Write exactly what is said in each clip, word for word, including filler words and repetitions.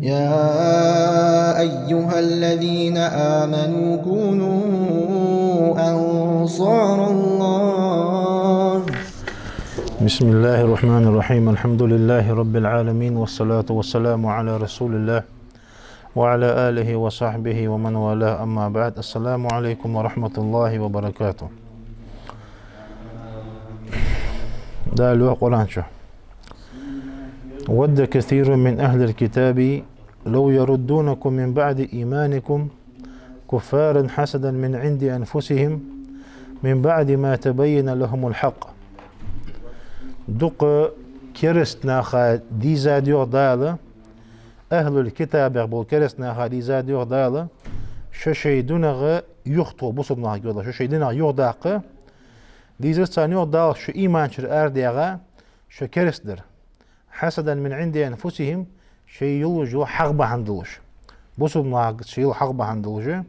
يا أيها الذين آمنوا كونوا أنصار الله. بسم الله الرحمن الرحيم. الحمد لله رب العالمين، والصلاة والسلام على رسول الله وعلى آله وصحبه ومن والاه، أما بعد. السلام عليكم ورحمة الله وبركاته. Дала йоах Къуръан чу: ود كثير من أهل الكتاب لو يردونكم من بعد إيمانكم كفارا حسدا من عند أنفسهم من بعد ما تبين لهم الحق. Дукха кераста наха дийзад йоах Дала, ахӀлул-китабех бола кераста наха дийзад йоах Дала, шо шоай динах юхатоха, бусалба нахага йоах, шо шоай динах юхадаккха, дийзар царна йоах Дала, шо иман чура арадаьха, шо кераста дар. حسدا من عند أنفسهم, шоай йолаш йола хьагӀ бахьан долаш. Бусалба нахага шоай йола хьагӀ бахьан долаш.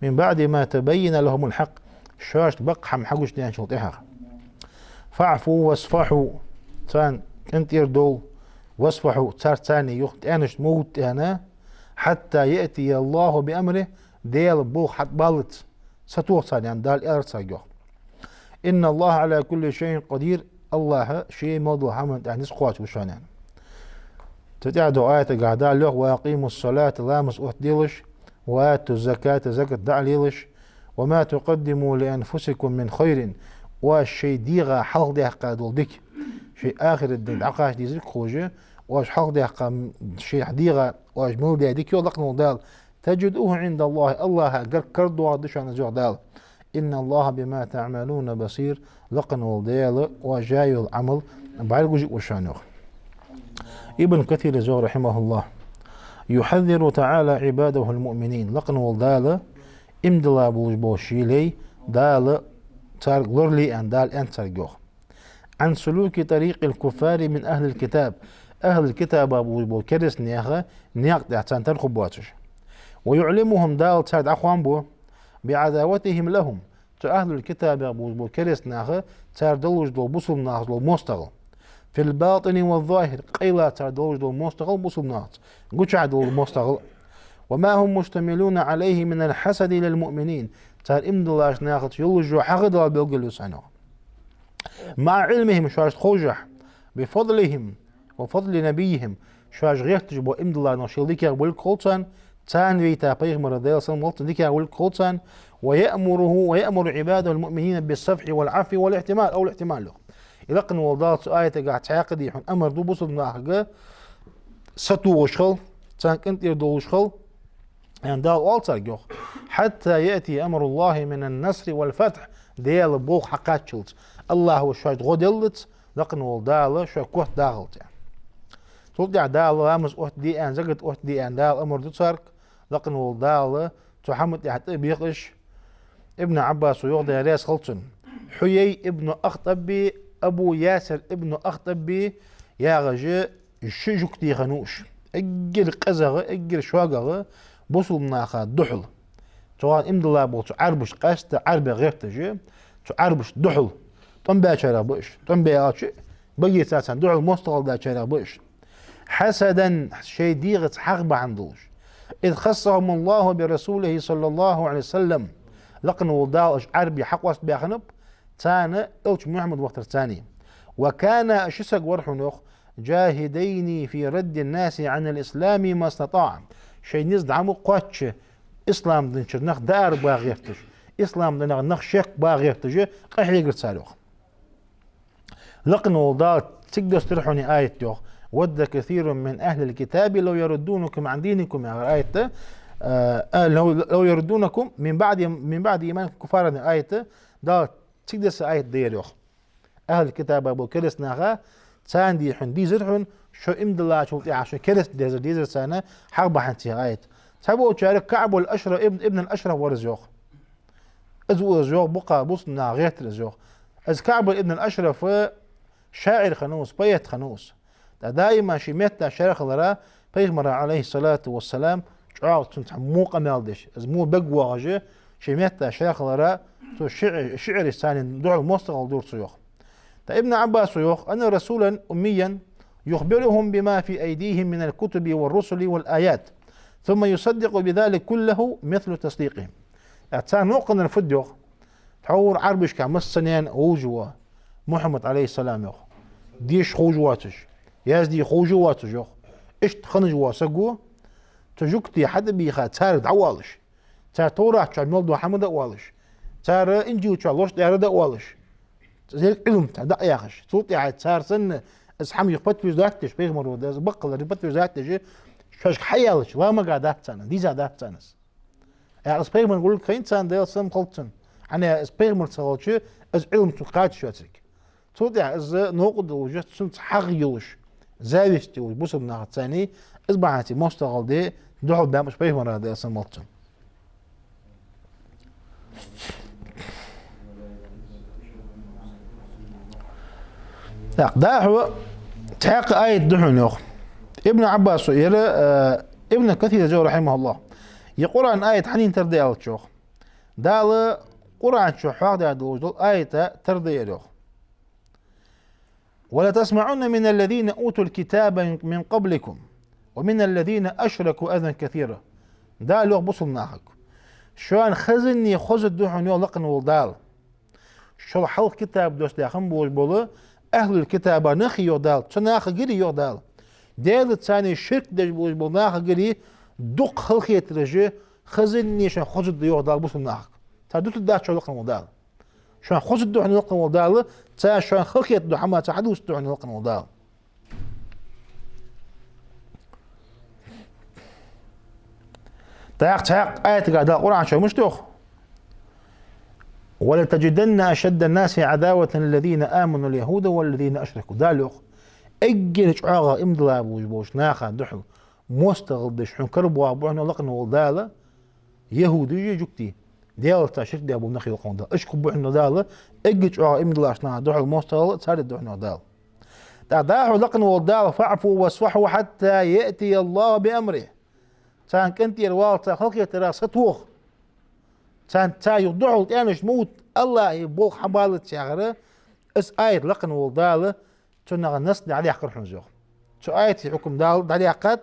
من بعد ما تبين لهم الحق, шоашта бакъ хӀама хьагучадаьнначул тӀехьагӀа. فاعفوا واصفحوا, царна къинтӀера довла, واصفحوا, царца царна юха тӀенаш ма вутта аьнна, حتى يأتي الله بأمره, Даьла болх хьатӀабаллалца, сатоха царна аьнна, Дала аьлар царга йоах. إن الله على كل شيء قدير, АллахӀ ше мел долча хӀаман тӀа низ кхоачаш ва шоана аьнна. Цу тӀехьа доагӀача аятагахь Дала йоах: وأقيموا الصلاة, ламаз оттаделаш, وآتوا الزكاة, закат дӀалелаш, وما تقدموا لأنفسكم من خير, оаш шоай дегӀа хьалхадаьккха дола дика, шоай ахарата дин дӀакхача дезарг хулаш, оаш хьалхадаьккха шоай дегӀа оаш мел даь дика йоах лакхаволча Дала, تجدوه عند الله, АллахӀа гар карадоагӀаргда шоана из йоах Дала. إن الله بما تعملون بصير, лакхаволча Дала оаш яь йола Ӏамал бӀаргагуш ва шоана йоах. Ибн Касира йоах, رحمه الله: يحذر تعالى عباده المؤمنين, лакхаволча Дала иман дилла болаш бола ший лай, Дала царга лорале аьнна, Дала аьннад царга йоах. عن سلوك طريق الكفار من أهل الكتاب, ахӀлул-китабех болаш бола кераста наьха наькъа тӀа царна тара хургбоацаш. ويعلمهم, Дала царга дӀахоам бу, بعداوتهم لهم, цу ахӀлул-китабех болаш бола кераста наха цар долаш дола бусалба нахаца дола моастагӀал. في الباطن والظاهر, къайла цар долаш дола моастагӀал бусалба нахаца, гучахь дола моастагӀал. وما هم مشتملون عليه من الحسد للمؤمنين, цар иман диллача нахаца йолаш йола хьагӀ Дала белгалйойла царна йоах. مع علمهم, шоашта ховшшехь, بفضلهم وفضل نبيهم, шоаш гӀерташ бола иман дилла нах шоайла дикагӀа болга хул царна, царна вайта пайхамар, Даьла салам хилда цунна, дикагӀа болга хул царна, ويأمره ويأمر عباده المؤمنين بالصفح والعفو والاحتمال, أو الاحتمال йоах. Из лакхаволча Дала цу аятагахь цхьаькха дийхьа амар ду бусалба нахага сатохаш хила, царна къинтӀера довлаш хила, аьнна, Дала оал царга йоах. حتى يأتي أمر الله من النصر والفتح, Даьла болх хьакхаччалца, АллахӀа шоашта гӀо деллалца, лакхаволча Дала шоай котдахалца. Цул тӀехьа Дала ламаз оттаде аьнна, закат оттаде аьнна, Дала амар ду царга, лакхаволча Дала цу хӀаман тӀа тӀабехаш. Ибн Ӏаббаса йоах, Даьла раьза хилва цунна: Хьуяй ибн Ахтаби, Абу Ясир ибн Ахтаби яхаш ши жугтий хиннав уж. Эггара къизагӀа, эггара шогагӀа бусалба наха духьал. Цу хана иман дилла болча Ӏарбашта, къаьстта Ӏарбех гӀерташ, цу Ӏарбашта духьал тӀом баьчарех ба уж. ТӀом бе аьлча, баге царна духьал моастагӀал даьчарех ба уж. حسدا, шоай дегӀаца хьагӀ бахьан долаш. إذ خصهم الله برسوله صلى الله عليه وسلم, лакхаволча Дала уж Ӏарбий хьакъоастабаь хиннаб, царна элча Мухьаммад вахийтарца царна. وكانا, ши саг вар хьона йоах, جاهدين في رد الناس عن الإسلام ما استطاعا. Шоай низ дӀа ма кхоачча, ислам дина чура нах дӀаарабаха гӀерташ, ислам динах нах шек баха гӀерташ, къахьегар цар йоах. Лакхаволча Дала цига доссадир хьона аят йоах: ود كثير من أهل الكتاب لو يردونكم عن دينكم, яхар аят, а, а, لو, لو يردونكم من بعد, من بعد إيمانكم كفارا, аят, Дала цига десса аят да ер йоах. АхӀлул-китабех бола кераста наха, царна дийхьа хьона дийзар хьона, шо иман диллачул тӀехьагӀа шо кераста дезар, дезар царна хьагӀ бахьан долаш аят. Цхьаболчар КаӀбул-Ашраф ибн, ибн ал-Ашраф вар из йоах. Из ва из йоах, боккха бусалба наха гӀертар из йоах. Из КаӀб ибн ал-Ашраф шаӀир хиннав из, поэт хиннав из. ТӀаккха даим ший метта шаьра хиларах, пайхамара, عليه الصلاة والسلام, чӀоагӀа цунца во къамаьл деш, из во бегвоагӀаш, ший метта шаьра хиларах, цо шиӀ-, шиӀарашца царна духьал моастагӀал дора цо йоах. ТӀаккха Ибн Ӏаббаса йоах: أن رسولا أميا يخبرهم بما في أيديهم من الكتب والرسل والآيات، ثم يصدق بذلك كله مثل تصديقهم. Цар новкъа хиннар фуд йоах? Тхьовра Ӏарбашка массанена вовзаш вола Мухьаммад, Ӏалайхи ссалам, йоах, деша ховш воацаш, язде ховш воацаш, йоах, иштта хиннаш вола саг ва, цу жугтий хьатӀабийха царга дӀаоалаш, цар Товрата чу мел дола хӀама дӀаоалаш, цар Инжила чу лош тӀера дӀаоалаш, цу деррига Ӏилма царна дӀаяхаш. Цул тӀехьагӀа цар санна из хӀама юха подтверждать деш, пайхамаро деза баккхалара подтверждать деш, шоашка хьаяьлча, ламага дац царна, дийза дац царна из. Э, из пайхамар гуллуш хиннад царна, Даьла салам хилда цунна. ХӀана аьлча из пайхамар ца хилча, из Ӏилма цунга кхачаш яцарг. Цул тӀехьагӀа из новкъа долаш, цунца хьагӀ йолаш, зависть йолаш бусалба нахаца царна, из бахьанца моастагӀал де духьал баьннаб уж пайхамара, Даьла салам хилда цунна. Так, дӀахо цхьаькха аят да хьона, йоах. Ибн Ӏаббаса, ер, э, Ибн Касира йоах, рахьимахуллахӀ, ер Къуръан аят хьанна тара да аьлча, йоах, Дала Къуръан чу хьоахадаь долаш дола аят тара да ер, йоах. ولتسمعن من الذين أوتوا الكتاب من قبلكم ومن الذين أشركوا أذى كثيرا. Дала йоах бусалба нахага: шоана хазанне хозаргда хьона, йоах лакхе вола Дала, шул хьалха китаб доссадаь хинна болаш бола ахӀлул-китаба нахах, йоах Дала, цу нахагара, йоах Дала, Даьлаца царна ширк деш болаш бола нахагара дукха халахетараш, хазанне шоана хозаргда, йоах Дала, бусалба нахага. Цар дутаргдац шоана, лакхе вола Дала. Шоана хозаргда хьона, лакхе вола Дала, цар шоана халахетаргдола хӀама цар хьадувцаргда хьона, лакхе вола Дала. ТӀаккха цхьаькха аятагахь Дала Къуръан чу мишта йоах: ولتجدن أشد الناس عداوة للذين آمنوا اليهود والذين أشركوا. Дала йоах: эггара чӀоагӀа иман дилла болаш болча наха духьал моастагӀал деш хьона карабоагӀаргба хьона, лакхе вола Дала, яхӀудий, жугтий, Даьлаца ширк даь бола нах, лакхе вола Дала. Уж хургба хьона, Дала, эггара чӀоагӀа иман диллача наха духьал моастагӀал цар дергда хьона, йоах Дала. ТӀаккха дӀахо лакхе вола Дала: فاعفوا واصفحوا حتى يأتي الله بأمره. Царна кӀантӀера вала, цар халахетарах сатоха. Царна, цар юха духьал тӀенаш ма вита, АллахӀа болх хьабаллалца, яхар, из аят, лакхе вола Дала, цунах насс дӀадаьккхар хьона из, йоах. Цу аята хьукам Дала дӀадаьккхад.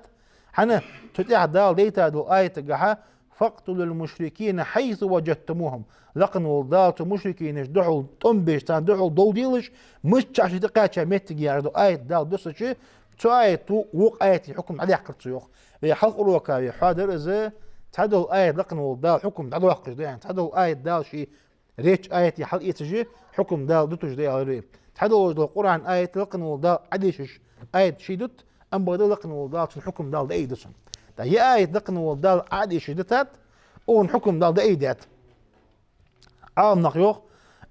ХӀана? Цу тӀехьа Дала дайта дола аятагахьа: فاقتلوا المشركين حيث وجدتموهم. Лакхе вола Дала цу мушрикинашта духьал тӀом беш, царна духьал дов делаш, миччахьа шоаш тӀакхаьчача моттиге, яхаш дола аят Дала доссача, цу аято вокх аята хьукам дӀадаьккхар цо, йоах. Вай хьалха урока вай хьоадаьр из, цхьадола аят лакхе вола Дала хьукам дӀадоаккхаш да аьнна, цхьадола аят Дала ший речь аята хьалъэцаш, хьукам Дала дуташ да аьлар вай. Цхьадолаш дола Къуръан аят лакхе вола Дала Ӏодешаш аят ший дут, ам бакъда лакхе вола Дала цун хьукам Дала дӀаайдеш да цун. ТӀаккха ер аят лакхе вола Дала Ӏодешаш дитад, укхан хьукам Дала дӀаайдаьд. Ӏаламнаха йоах,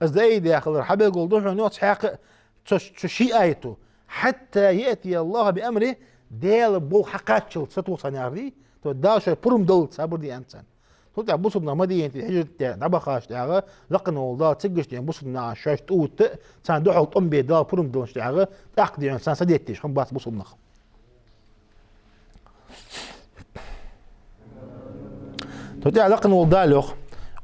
из дӀаайдаь хилар хьабелгалду хьона, йоах, цхьаькха цу, цу ший аято: حتى يأتي الله بأمره, Даьла болх хьакхаччалца сатоха царна, яхар да, то Дала шоай пурам даллалца сабар де аьнна царна. Цул тӀехьагӀа бусалба нах Мадинате хьижрат даь дӀабахача тӀехьагӀа, лакхе вола Дала циггача ден бусалба нахаца шоашта тӀаотта, царна духьал тӀом бе Дала пурам даллача тӀехьагӀа, тӀаккха дийна царна са детташ хиннабац бусалба нах. Цул тӀехьагӀа лакхе вола Дала йоах: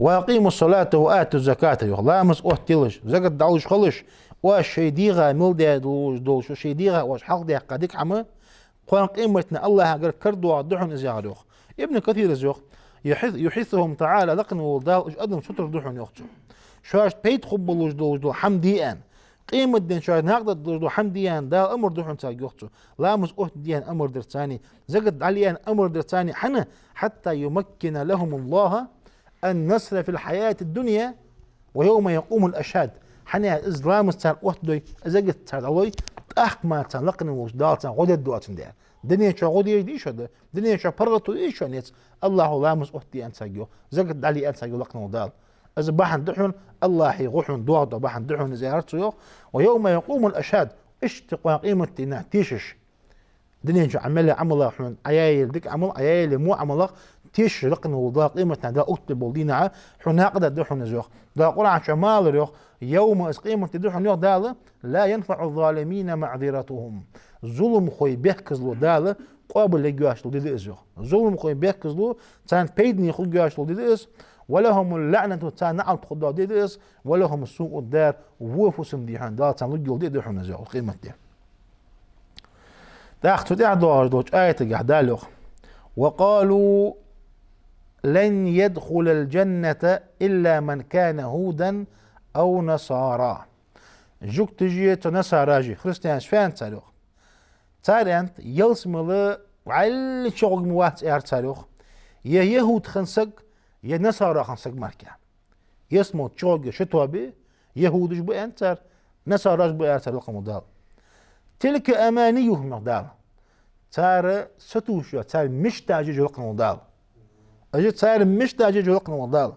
وأقيموا الصلاة وآتوا الزكاة, йоах. Ламаз оттаделаш, закат дӀалуш хилалаш, оаш шоай дегӀа мел даь долаш дола, шоай дегӀа оаш хьалхадаьккха дика хӀама, кхоана къематдийнахьа АллахӀагара карадоагӀаргда хьона из, яхар, йоах. Ибн Касира йоах: يحث-, يحثهم تعالى, лакхе вола Дала уж адам сутара да хьона, йоах цо, шоашта пайда хургболаш долаш дола хӀама де аьнна, къематдийнахьа шоаш накъадаргдолаш дола хӀама де аьнна Дала амар ду хьона царга, йоах цо. Ламаз оттаде аьнна амар дир царна, закат дӀале аьнна амар дир царна. ХӀана? حتى يمكن لهم الله النصر في الحياة الدنيا ويوم يقوم الأشهاد. ХӀана аьлча из ламаз цар оттадой, закат цар дӀалой, тӀаккха мара царна лакхе волча Дала царна гӀо дергдоацандаь. Дунен чу гӀо деш дий шоана, дунен чу паргӀато йий шоана, эц, АллахӀа ламаз оттаде аьнна царга, йоах, закат дӀале аьнна царга лакхе вола Дала. Из бахьан да хьона, АллахӀа гӀо хьона доагӀаргдола бахьан да хьона из, яхар цо, йоах. ويوم يقوم الأشهاد, иштта кхоана къематдийнахьа тешаш, дунен чу Ӏамал, Ӏамалах хьона Ӏаяйла дика Ӏамал, Ӏаяйла во Ӏамалах тешаш лакхе вола Дала къематдийнахьа Дала оттабе бола дийнахьа хьона накъадаргда хьона из, йоах. Дала Къуръан чу ма аллара, йоах, يوم, из къематди да хьона, йоах Дала, لا ينفع الظالمين معذرتهم. Зуламхой бехказло Дала къоабал ергйоацаш дола ди да из, йоах. Зуламхой бехказло, царна пайдане хургйоацаш дола ди да из, ولهم اللعنة, царна наӀалт хургдола ди да из, ولهم سوء الدار, во фусам дий хьона Дала царна лургйола ди да хьона из, йоах, къематди. ТӀаккха цу тӀехьа доагӀаш долча аятагахь Дала йоах: «وقالوا لن يدخل الجنة إلا من كان هودا أو نصارى». Жугташи цу насараши, христианаш фу аьннад цар йоах. Цар аьннад, ялсмала вӀалла чугӀоргвац аьннад цар йоах. Е яхӀуд хинна саг, е насара хинна саг мара. Ялсмала чугӀоргвац ши тоаба, яхӀудаш ба аьннад цар, насараш ба аьннад цар лакхавола Дала. «تلك أمانيهم», йоах Дала. Цар сатувсаш, цар мечташ я, йоах лакхавола Дала. Уж цар мечташ я, йоах лакхавола Дала.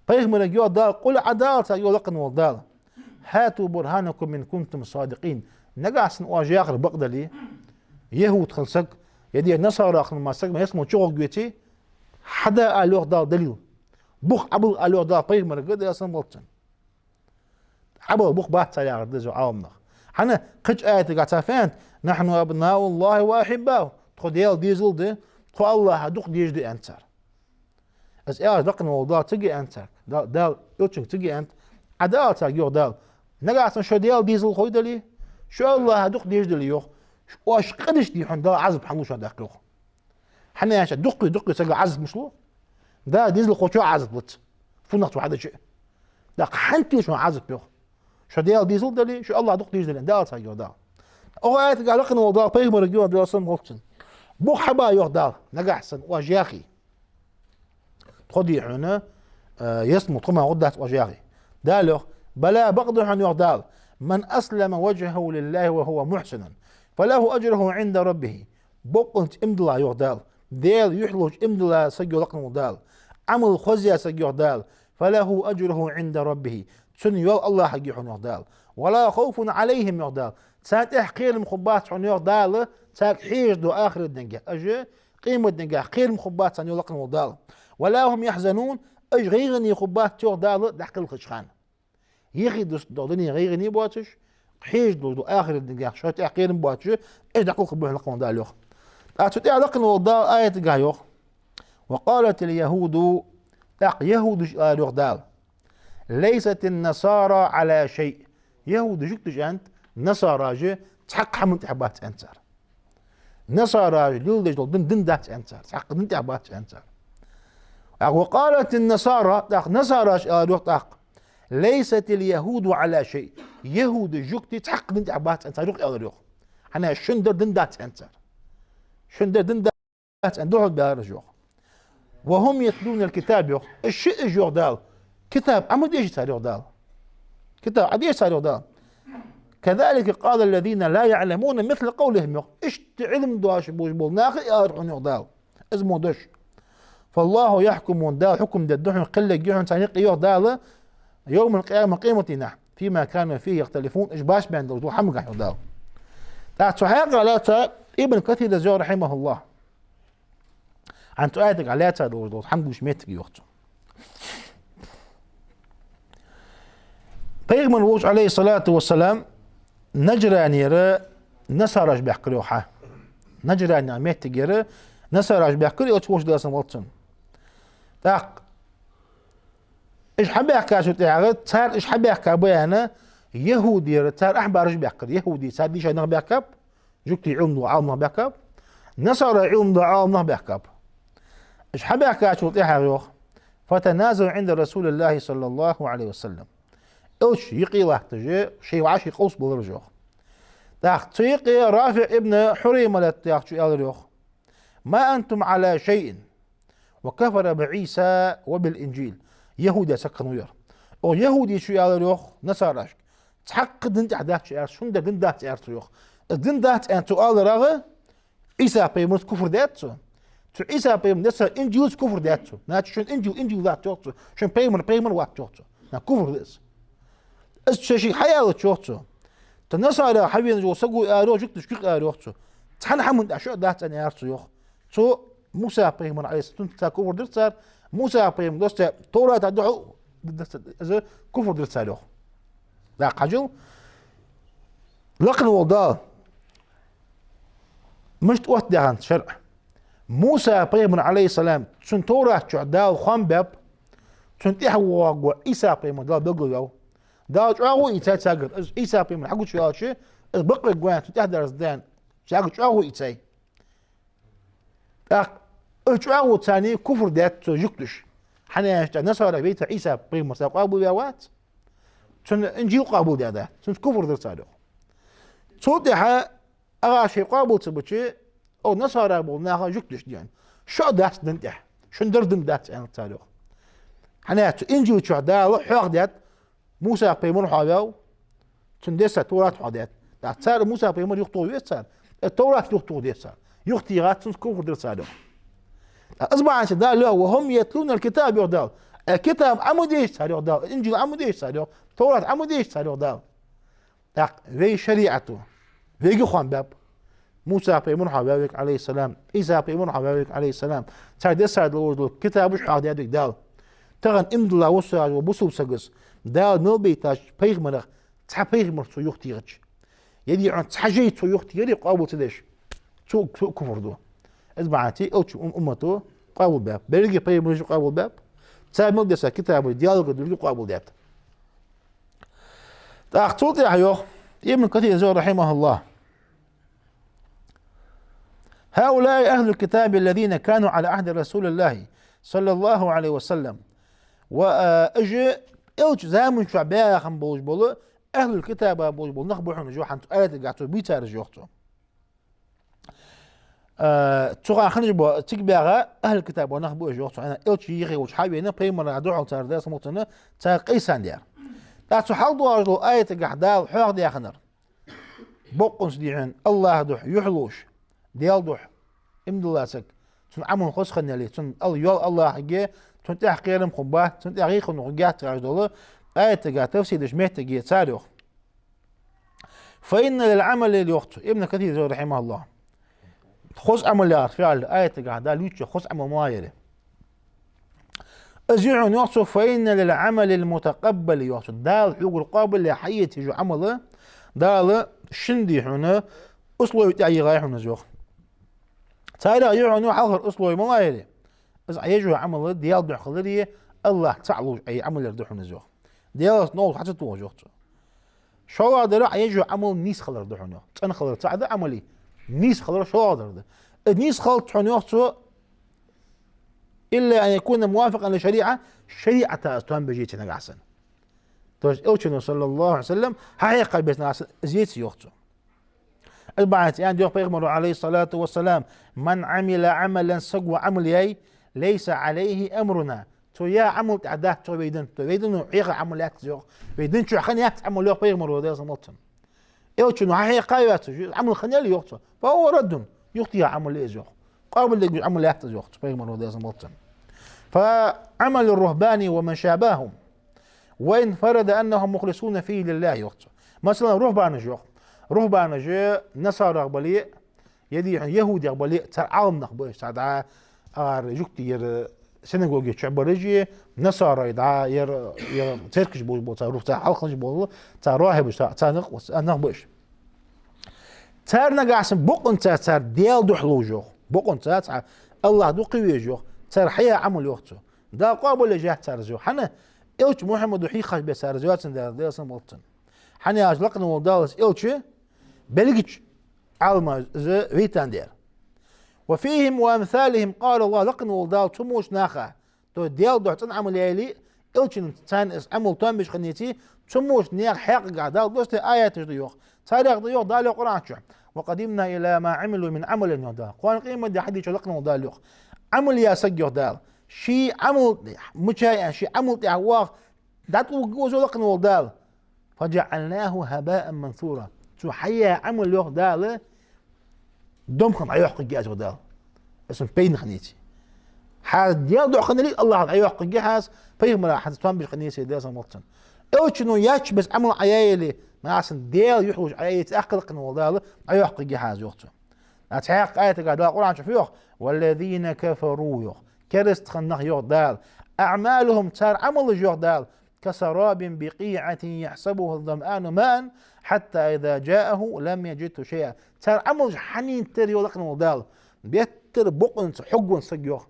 Пайхамарга йоах Дала, къул, Ӏа дӀаала царга, йоах лакхавола Дала: «هاتوا برهانكم إن كنتم صادقين». Нагахьа санна оаш яхар бакъ дале, яхӀуд хинна саг, е дера насара хинна мара саг, ялсмала чугӀоргвеце, хьадоала, йоах Дала, далил. Бух Ӏобилла, йоах Дала пайхамарга, Даьла салам хилда цунна. Ӏобилла бух бац цар яхар да из Ӏаламнаха. ХӀана, кхыча аятагахь цар фу аьннад: «نحن أبناء الله وأحباؤه». Тхо Даьла дезал да, тхо АллахӀа дукха дезаш да аьннад цар. Из аьлча лакхавола Дала цига аьннад царга, Дала, Дала элчанга цига аьннад: Ӏа дӀаала царга, йоах Дала, нагахьа санна шо Даьла дезалхой дале, шо АллахӀа дукха дезаш дале, йоах, оаш къа дича дий хьона Дала Ӏазап хьалу шоана тӀаккха, йоах. ХӀана аьлча дуккхий, дуккхий сага Ӏазап мишта лу? Дала дезалхочоа Ӏазап луц, фуннагӀа цо хьадича а. ТӀаккха хӀана лу шоана Ӏазап, йоах? Шо Даьла дезал дале, шо АллахӀа дукха дезаш дале, дӀаала царга, йоах Дала. Оха аятагахь лакхавола Дала пайхамарга йоах, Даьла салам хилда цунна: бух хьаба, йоах Дала, нагахьа санна оаш яхе. Тхо дий хьона, э, ялсмала тхо мара гӀоргдац оаш яхе. Дала йоах: «بلى», бакъда хьона, йоах Дала, «من أسلم وجهه لله وهو محسن فله أجره عند ربه». Боккъонца иман дилла, йоах Дала, Даьла юхь йолаш иман дилла саг, йоах лакхавола Дала, Ӏамал хозъяь саг, йоах Дала, «فله أجره عند ربه». Цун ял АллахӀага я хьона, йоах Дала. «ولا خوف عليهم», йоах Дала. Царна тӀехьа кхерам хургбац хьона, йоах Дала, царга хьежаш дола ахарат дийнахьа. Уж къемат дийнахьа кхерам хургбац царна, йоах лакхавола Дала. «ولا هم يحزنون», уж гӀайгӀане хургбац, йоах Дала, дӀакхалхача хана. Яхе дус дола дунен гӀайгӀане боацаш, хьежаш дола ахарат дийнахьа шоай тӀехьа кхерам боацаш, уж дӀакхалхаргба хьона, лакхавола Дала йоах. ТӀаккха цу тӀехьа лакхавола Дала аятагахь йоах: «وقالت اليهود», тӀаккха яхӀудаша аьлар, йоах Дала: «ليست النصارى على شيء». ЯхӀудаша, жугташа аьннад, насараш цхьаккха хӀаман тӀехьа бац аьннад цар. Насараш леладеш дола дин, дин дац аьннад цар, цхьаккха дин тӀехьа бац аьннад цар. ТӀаккха «وقالت النصارى», тӀаккха насараша аьлар, йоах, тӀаккха: «ليست اليهود على شيء». ЯхӀудаша, жугтий цхьаккха дин тӀехьа бац аьннад цар, йоах, аьлар, йоах. ХӀана аьлча шун дар дин дац аьннад цар. Шун дар дин дац аьнна духьал баьлар уж, йоах. «وهم يتلون الكتاب», йоах. Уж шиъ уж, йоах Дала, китаб Ӏо ма деший цар, йоах Дала. Китаб Ӏо деший цар, йоах Дала. «كذلك قال الذين لا يعلمون مثل قولهم», йоах. Иштта Ӏилма доацаш болаш бола нах а аьлар хьона, йоах Дала, из мо дош. «فالله يحكم», Дала хьукам дергда хьона, кхелларгья хьона царна юкъе, йоах Дала, «يوم القيامة», къемата дийнахьа, «فيما كانوا فيه يختلفون», уж башха баьнна долаш дола хӀамагахь, йоах Дала. ТӀаккха цу хьакъехьа лаьца Ибн Касира йоах, رحمه الله, хӀанз цу аятагахь лаьца долаш дола хӀама дувцаш моттиг йоах цо. Пайхамар волча, عليه الصلاة والسلام, Наджранера насараш баьхкар, йоах, хьа. Наджран яха моттигера насараш баьхкар, элча волча, Даьла салам хилда цунна. ТӀаккха уж хьабаьхкачул тӀехьагӀа, цар уж хьабаьхка ба аьнна, яхӀудера цар ахьбараш баьхкар. ЯхӀудий цар дийша нах баьхкаб, жугтий Ӏилма дола Ӏаламнах баьхкаб, насарий Ӏилма дола Ӏаламнах баьхкаб. Уж хьабаьхкачул тӀехьагӀа, йоах, «فتنازعوا عند رسول الله صلى الله عليه وسلم». Элча юкъе латташ, шоай вӀаший къовсабелар уж, йоах. ТӀаккха цу юкъе РафиӀ ибн Хьураймалат яхачо аьлар, йоах: «ما أنتم على شيء وكفر بعيسى وبالإنجيل». ЯхӀуде саг хиннав ер. Оаха яхӀудечо аьлар, йоах, насарашка: «Цхьаккха дин тӀехьа дац шо», аьлар, «шун дар дин дац», аьлар цо, йоах. Из дин дац аьнна цо аларах, Ӏийса пайхамарца куфр даьд цо. Цу Ӏийса пайхамара дессача Инжилца куфр даьд цо. Значит, шун Инжил Инжил вац, йоах цо. Шун пайхамар пайхамар вац, йоах цо. На куфр да из. Из цо шийга хьааьлча, йоах цо, цу насарех хьавена вола саго аьлар, йоах, жугташка юкъе аьлар, йоах цо: «Цхьан хӀаман тӀехьа шо а дац аьнна», аьлар цо, йоах. Цо Муса пайхамар, Ӏалайхи ссалам, цар куфр дир цар, Муса пайхамара доссача Товрата духьал из куфр дир цар, йоах. ТӀаккха хьажал, лакхавола Дала мишта оттадаь хиннад шарӀ. Муса пайхамар, Ӏалайхи ссалам, цун Товрата чу Дала хоам баьб, цунна тӀехьа воагӀаргва Ӏийса пайхамар Дала белгалваьв. Дала чӀоагӀо ийцад царгара, из Ӏийса пайхамар хьагучаваьлча, из бакъвергва аьнна, цунна тӀехьа дарзаддаьнна Царга чӀоагӀо ийцай. ТӀаккха из чӀоагӀо царна куфр даьд цо жугтуш. ХӀана аьлча тӀаккха насараш вайта Ӏийса пайхамар цар къоабалваь вац. Цунна Инжил къоабалдаьд, цунца куфр дир цар, йоах. Цул тӀехьа ага шоай къоабал ца бича, о, насара бола наха жугтуш дийна. Шо а дац дин тӀа. Шун дар дин дац, аьннад цар, йоах. ХӀана аьлча цу Инжил чу Дала хьоахадаьд, Муса пайхамар хьоаваьв, цунна десса Товрат хьоахадаьд. ТӀаккха цар Муса пайхамар юхатоха веза цар, э, Товрат юхатоха деза цар. Юхатехача цунца куфр дир цар, йоах. ТӀаккха из бахьанца Дала йоах: «وهم يتلون الكتاب», йоах Дала. Э, китаб Ӏомадеш цар, йоах Дала. Инжил Ӏомадеш цар, йоах. Товрат Ӏомадеш цар, йоах Дала. ТӀаккха вай шариӀато вайга хоам баьб. Муса пайхамар хьоаваьв вайга, Ӏалайхи ссалам, Ӏийса пайхамар хьоаваьв вайга, Ӏалайхи ссалам. Цар десса дола китабаш хьоахадаьд вайга Дала. Тахан иман дилла вусаш вола бусалба саго Дала мел байтача пайхамарах цхьа пайхамар цо юхатехача, е дий хьона цхьа жай цо юхатехаре къоабал ца деш, цо, цо куфр ду. Из бахьанца элчан ум-, уммато къоабалбаьб. Беррига пайхамараш къоабалбаьб. Цар мел десса китабаш Даьлагара долга къоабалдаьд. ТӀаккха цул тӀехьа йоах Ибн Касира, рахьимахуллахӀ: «هؤلاء أهل الكتاب الذين كانوا على عهد رسول الله صلى الله عليه وسلم». Ва, а, уж элчан заман чу баьха болаш бола, ахӀлул китаба болаш бола нах ба хьона уж, йоах, хӀанз цу аятагахь цо бийцараш, йоах цо. А, цу хана хиннаш бола, цига баьха ахӀлул китаба нах ба уж, йоах цо, хӀана аьлча элча йихе волча хьавена, пайхамара духьал цар, Даьла салам хилда цунна, цар къийсандаь. ТӀаккха цу хьалха доагӀаш долча аятагахь Дала хьоахадаь хиннар: бокъонца дий хьона АллахӀа духьа юхь луш, Даьла духьа иман дилла саг, цун Ӏамал хоза хинна яле, цунна Алла йоал АллахӀага, цунна тӀехьа кхерам хургбац, цунна тӀехьа гӀийкхур хургьяц яхаш дола аятагахь тафсир деш моттиге цар, йоах. «فإن للعمل», йоах цо, Ибн Касира, рахьимахуллахӀ. Хоза Ӏамал яхар фу яхилга, аятагахь Дала ювцаш хоза Ӏамал малагӀа я? Из я хьона, йоах цо, «فإن للعمل المتقبل», йоах цо, Дала хьогара къоабал яь хьаэца езаш йола Ӏамал, Дала шин, дий хьона, условий тӀа йигӀай хьона из, йоах. Царех я хьона хьалхара условий малагӀа я? Из Ӏа еш йола Ӏамал Даьла духьа хилари, АллахӀ цаӀ лувш Ӏа е Ӏамал яр да хьона из, йоах. Даьлаца новкъостал хьа ца тохаш, йоах цо. ШоллагӀдар Ӏа еш йола Ӏамал нийса хилар да хьона, йоах. ЦӀена хилар цаӀ да Ӏамала, нийса хилар шоллагӀдар да. Из нийса хилац хьона, йоах цо, «إلا أن يكون موافقا للشريعة», шариӀата из тоам беш еце нагахьа санна. То есть элчано, саллаллахӀу Ӏалайхи ва саллам, хьахьекха беса нагахьа санна из еце, йоах цо. Из бахьанца аьннад, йоах, пайхамаро, Ӏалайхи ссалату вассалам: «من عمل عملا», саго Ӏамал яьй, «ليس عليه أمرنا», цо яь Ӏамал тӀа дац цо вай дин, то вай дино хьеха Ӏамал яц из, йоах. Вай дин чу хинна яц Ӏамал, йоах пайхамаро, Даьла салам хилда цунна. Элчано хьахьекха вац уж, Ӏамал хинна яле, йоах цо, «فهو رد», юхатеха Ӏамал я из, йоах. Къоабалдергдолаш Ӏамал яц из, йоах цо, пайхамаро, Даьла салам хилда цунна. «فعمل الرهبان ومن شابههم وإن فرد أنهم مخلصون فيه لله», йоах цо. Масала, рухӀбанаш, йоах. РухӀбанаш насарах бале, е дий хьона яхӀудех бале, цар Ӏаламнах ба уж, цар дӀа, ара жугтий яр синагоге чу бараш, насарой дӀа яр, яр церкваш болаш бола, цар рух, цар хьалхарча бола, цар рохӀибаш, цар, цар нах, нах ба уж. Цар нагахьа санна бокъонца цар Даьла духьа лувш, йоах. Бокъонца цар АллахӀ дукха везаш, йоах. Цар хьаяь Ӏамал, йоах цо, Дала къоабал еш яц цар из, йоах. ХӀана? Элча Мухьаммада хьийхаш беса цар из йоацандаь, Даьла салам хилда цунна. ХӀана аьлча лакхе вола Дала из элча белгача Ӏалама из вайтандаь. «وفيهم وأمثالهم قال الله», лакхе вола Дала цу моча наха, то Даьла духьа цӀена Ӏамал яьле, элчанца царна из Ӏамал тоам беш хиннеце, цу моча наьха хьакъехьа Дала доссадаь аяташ да, йоах. Царех да, йоах, Дала йоах Къуръан чу: «وقدمنا إلى ما عملوا من عمل», йоах Дала. Кхоана къематди хьадийча лакхе вола Дала йоах. Ӏамал яь саг, йоах Дала, ший Ӏамал, мичай а, ший Ӏамал тӀехьа ваха дӀатӀавуг озо лакхе вола Дала. «فجعلناه هباء منثورا». Цо хьаяь Ӏамал, йоах Дала, домха дӀайоаккхаргья аз, йоах Дала. Аз цунна пайдана хиннеце. Хьа Даьла духьа хиннар АллахӀа дӀайоаккхаргья хьа из, пайхамара хьа тоам беш хиннеце, Даьла салам хилда цунна. Элчано яьча беса Ӏамал Ӏа яь яле, нагахьа санна Даьла юхь лувш Ӏа яь яле, цӀаккха лакхе вола Дала дӀайоаккхаргья хьа из, йоах цо. Цхьаькха аятагахь Дала Къуръан чу фу йоах? «والذين كفروا», йоах. Керастий нах, йоах Дала. «أعمالهم», цар Ӏамалаш, йоах Дала, «كسراب بقيعة يحسبه الظمآن ماء حتى إذا جاءه لم يجده شيئا». Цар Ӏамалаш хьанна тара я, йоах лакхе вола Дала. Беттара бокъонца хьогвенна саг, йоах.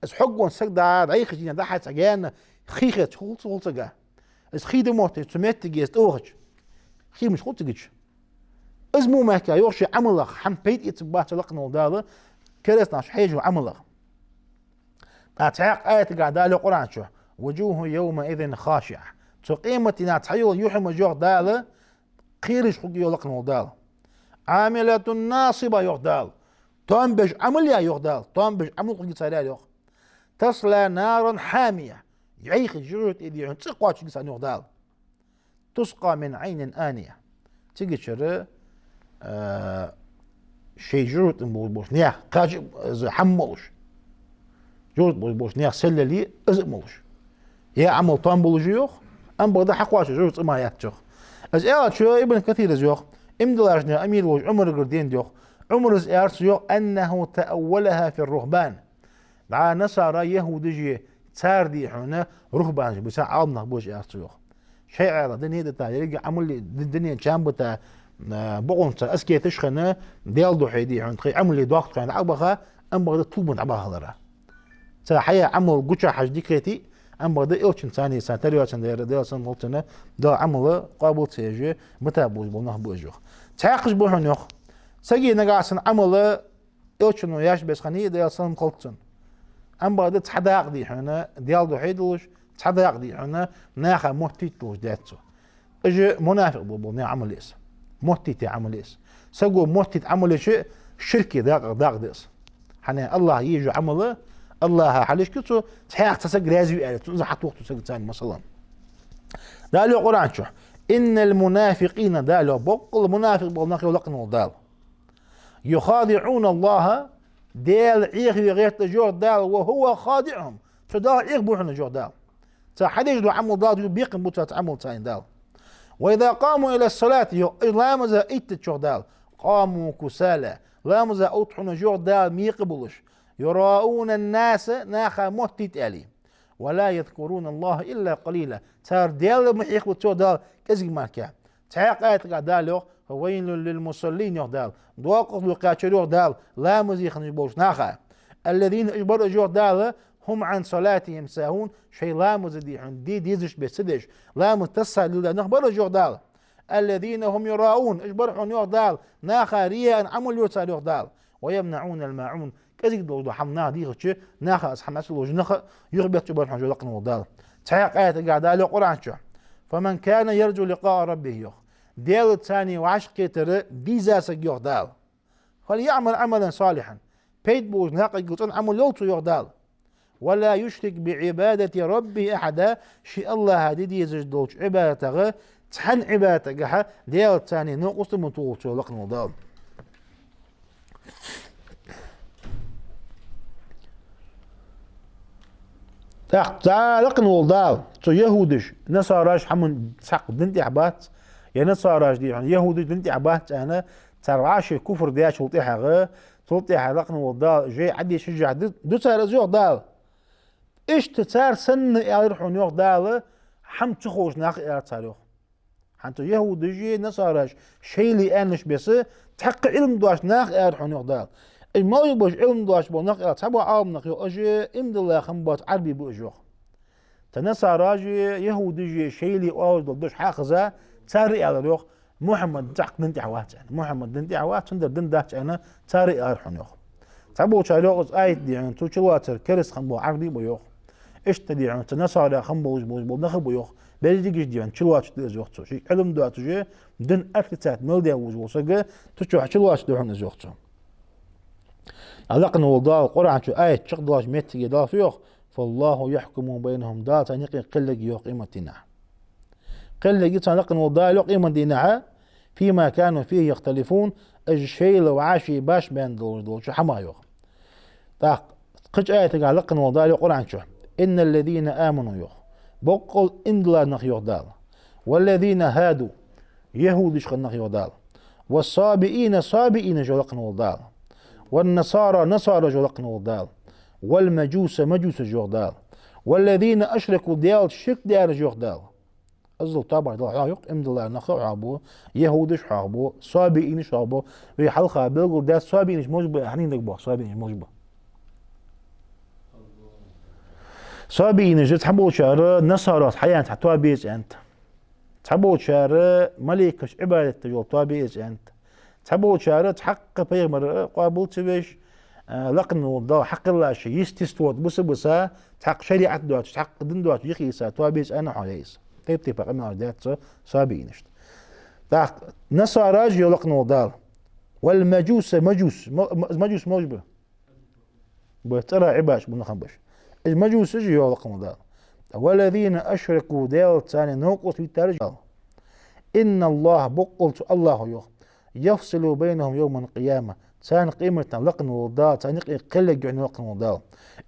Из хьогвенна саг дӀа, дӀайхача дийнахьа дӀа-хьа цхьа гаьна хий хеташ хул цу, хул цу сага. Из хий да мотташ цу моттиге из тӀавахача, хий мишта хул цига чу? Из мо мехка йоах, ший Ӏамалах хӀама пайда эцаргбац лакхвенна вола Дала, кераста наха хьежача Ӏамалах. ТӀаккха цхьаькха аятагахь Дала йоах Къуръан чу: «وجوه يومئذ خاشعة». Цу къематдийнахьа цхьайола юхьмарж, йоах Дала, кхераш хургья, йоах лакхвенна вола Дала. «عاملة ناصبة», йоах Дала. Тоам беш Ӏамал я, йоах Дала. Тоам беш Ӏамал хургья цар, йоах. «تصلى نارا حامية». Йӏайха жожагӏате дийхьа цӏи кхоачаргья царна, йоах Дала. «تسقى من عين آنية». Цигачара, а, шоай жожагӏатен болаш болча наьха кхача а, из хӏама молаш. Жожагӏате болаш болча наьха селлале из а молаш. Е Ӏамал тоам болаш я, йоах, амма бакъда хьакхоачаш жожагӏате цӏи мара яц, йоах. Из аьлча Ибн Касира из йоах, иман диллача наьха амир волча Ӏумарагара денад, йоах. Ӏумара из аьлар цо, йоах: «أنه تأولها في الرهبان». Дӏа насара, яхӏудаша, цар дийхьа рухӏбанаш ба, цар Ӏаламнах ба уж, аьлар цо, йоах. Шоай Ӏаьла, дуне дита, еррига Ӏамал, ду-, дуне чам бита, а, бокъонца аскеташ хинна, Даьла духьа дийхьа тхоай Ӏамал доккха хинна дӏабаха, амма бакъда тӏубан дӏабахалара. Цар хьаяь Ӏамал гучахьежача дикагӏа, амма бакъда Элчанца, царца таро яцар, Даьла салам хилда цунна, Дала Ӏамал къоабал ца еш, бита болаш бола нах ба уж, йоах. Цхьаькхаш ба хьона, йоах. Сага нагахь санна Ӏамал Элчано яьча беса хиннай, Даьла салам хилда цунна. Амма бакъда цхьа дакъа дийхьа Даьла духьа долаш, цхьа дакъа дийхьа наха моттийта долаш дац цо. Уж мунафикъ бола, бола наьха Ӏамал я из. Моттийта Ӏамал я из. Саго моттийта Ӏамал еча, ширка дакъа, дакъа да из. Хьона Аллахӏа езаш Ӏамал, Аллахӏа хьалхашка цо, цхьаькха цхьа саг раьза ве аьле, цунна из хьатохаш цу сага царна, масала. Дала йоах Къуръан чу: «إن المنافقين», Дала йоах, боккъала мунафикъ бола нах, йоах лакхвенна вола Дала. «يخادعون الله», Даьла Ӏехаве гӏерта уж, йоах Дала, «وهو خادعهم». Цу Дала Ӏехабу хьона уж, йоах Дала. Цар хьадеш дола Ӏамал Дала бекхам бу цар Ӏамал царна Дала. «وإذا قاموا إلى الصلاة», йоах, уж ламаза эттача, йоах Дала, «قاموا كسالى». Ламаза отт хьона уж, йоах Дала, мекъа болаш. «يراءون الناس», наха моттийта аьле. «ولا يذكرون الله إلا قليلا». Цар Даьла ма хьехабу, йоах Дала, кӏезига мара. Цхьаькха аятагахь Дала йоах: «فويل للمصلين», йоах Дала. Доккха лу кхаьчар, йоах Дала, ламазе хинна болча наха. «الذين», уж бар уж, йоах Дала, «هم عن صلاتهم ساهون», шоай ламаза дийхьа де дезаш беса ца деш, ламаз тасса леладаь нах бар уж, йоах Дала. «الذين هم يراءون», уж бар хьона, йоах Дала, наха рияъан Ӏамал йо цар, йоах Дала. «ويمنعون الماعون». Кӏезига долаш дола хӏама наха дийхача, наха из хӏама ца луш, наха юхабетташ бар хьона уж, йоах лакхвенна вола Дала. Цхьаькха аятагахь Дала йоах Къуръан чу: «فمن كان يرجو لقاء ربه», йоах. Даьлаца вӏашагӏкхетар дезаш саг, йоах Дала, «فليعمل عملا صالحا». Пайда болаш, наькъа цӏена Ӏамал йолда цо, йоах Дала. «ولا يشرك بعبادة ربه أحدا». Ший Аллахӏа де дезаш долча Ӏибадатах, цхьан Ӏибадатагахь Даьлаца новкъост ма тохалда цо, йоах лакхвенна вола Дала. ТӀаккха цар лакхвенна вола Дала, цу яхӏудаша, насараша хӏаман цхьаккха дин тӏа бац, е насараша дийхьа яхӏудаша дин тӏа бац аьнна, цар вӏаший куфр дечул тӏехьагӏа, цул тӏехьагӏа лакхвенна вола Дала жай Ӏодешаш ду, ду цар из, йоах Дала. Иштта цар санна аьлар хьона, йоах Дала, хӏама ца ховш нах, аьлар цар, йоах. Хьанца яхӏудаша, насараша шоайла аьннача беса, цхьаккха Ӏилма доацаш нах, аьлар хьона, йоах Дала. Уж малув ба уж Ӏилма доацаш бола нах, аьлча, цхьабола Ӏаламнаха йоах, уж иман дилла хинна боаца Ӏарбий ба уж, йоах. Цу насараша, яхӏудаша шоайла оалаш дола дош хьахеза, цар аьлар, йоах, Мухьаммад цхьаккха дин тӏа вац аьнна. Мухьаммад дин тӏа вац, цундела дин дац аьнна, цар аьлар хьона, йоах. Цхьаболчар йоах, из аят дийхьа цу чулоацар кераста хинна бола Ӏарбий ба, йоах. Иштта дийхьа цу насараша хинна болаш, болаш бола нах ба, йоах. Берригаш дийхьа чулоацаш да из, йоах цо. Ший Ӏилма доацаш, дин отрицать мел даь волаш вола саг, цу чу чулоацаш да хьона из, йоах цо. Лакхвенна вола Дала Къуръан чу аят чакхдоалача моттиге Дала фу йоах: «فالله يحكم بينهم». Дала царна юкъе кхелларгья, йоах, къематдийнахьа. Кхелларгья царна лакхвенна вола Дала, йоах, къематдийнахьа, «فيما كانوا فيه يختلفون», уж шоайла вӏаший баш баьнна долаш долча хӏамах, йоах. ТӀаккха кхыча аятагахь лакхвенна вола Дала йоах Къуръан чу: «إن الذين آمنوا», йоах. Боккъала иман дилла нах, йоах Дала. «والذين هادوا», яхӏудаш хинна нах, йоах Дала. «والصابئين», сабиинаш, йоах лакхвенна вола Дала. «والنصارى», насараш, йоах лакхвенна вола Дала. «والمجوس», мажусаш, йоах Дала. «والذين أشركوا», Даьлаца ширк даьраш, йоах Дала. Иззал тоабаш Дала хьоахабу, йоах, иман дилла нах хьоахабу, яхӏудаш хьоахабу, сабиинаш хьоахабу. Вай хьалха белгалдаьд сабиинаш мишта ба, хьанна дагабоагӏа сабиинаш мишта ба. Сабиинаш цхьаболчар насарашта хьаяьнна цхьа тоаба я из аьннад. Цхьаболчар малейкашта Ӏибадат деш йола тоаба я из аьннад. Цхьаболчар цхьаккха пайхамар къоабал ца веш, а, лакхвенна вола Дала хьакхеллача естество тӀа буса-буса, цхьаккха шариӀат доацаш, цхьаккха дин доацаш юхе йиса тоабе ца аьнна хьо яйса. Тайп-тайпара къамаьлаш даьд цо сабийнашта. ТӀаккха насараш йоах лакхвенна вола Дала. Вал мажуса, мажус, ма-, ма-, мажус малаш ба? Ба цӀерах Ӏибадаш ба нах ба уж. Уж мажусаш йоах лакхвенна вола Дала. Валлазина ашраку, Даьлаца царна новкъост виттараш йоах. Инналлаха, боккъал цу АллахӀа йоах. Яфсилу байнахум явмал къияма. Царна къематдийнахьа лакхвенна вола Дала, царна юкъе кхел ергья йоах лакхвенна вола Дала.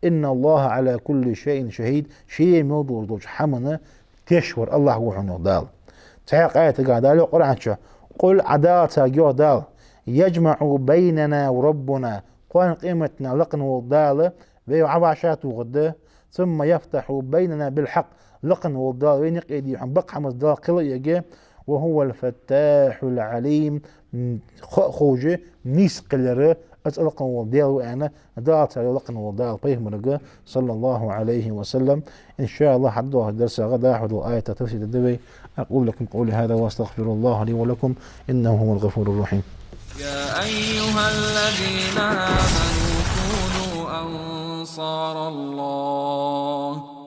Инналлаха Ӏала кулли шайин шахӀид. Ше мел долаш долча хӀаман теш вар АллахӀ ва хьона йоах Дала. Цхьаькха аятагахь Дала йоах Къуръан чу: «Къул», Ӏа Даьлаца йоах Дала: «ЯжмаӀу байнана Раббуна». Кхоана къематдийнахьа лакхвенна вола Дала вай Ӏа вӀашагӀтохаргда. «Сумма яфтахьу байнана бил хьакъ». Лакхвенна вола Дала вайна юкъе дийхьа бакъ хӀамаца Дала кхел а ергья. «Ва хӀувал фаттахьул Ӏалим». Хо а ховш, нийса кхел ер а цу лакхвенна вола Даьла ва аьнна, Даьлаца йоах лакхвенна вола Дала пайхамарга, саллаллахӀу Ӏалайхи ва саллам. ИншааллахӀ, хьадоагӀача дарсагахь дӀахо дола аяташ тафсир дергда вай. أقول لكم قولي هذا وأستغفر الله لي ولكم، إنه هو الغفور الرحيم. يا أيها الذين آمنوا كونوا أنصار الله.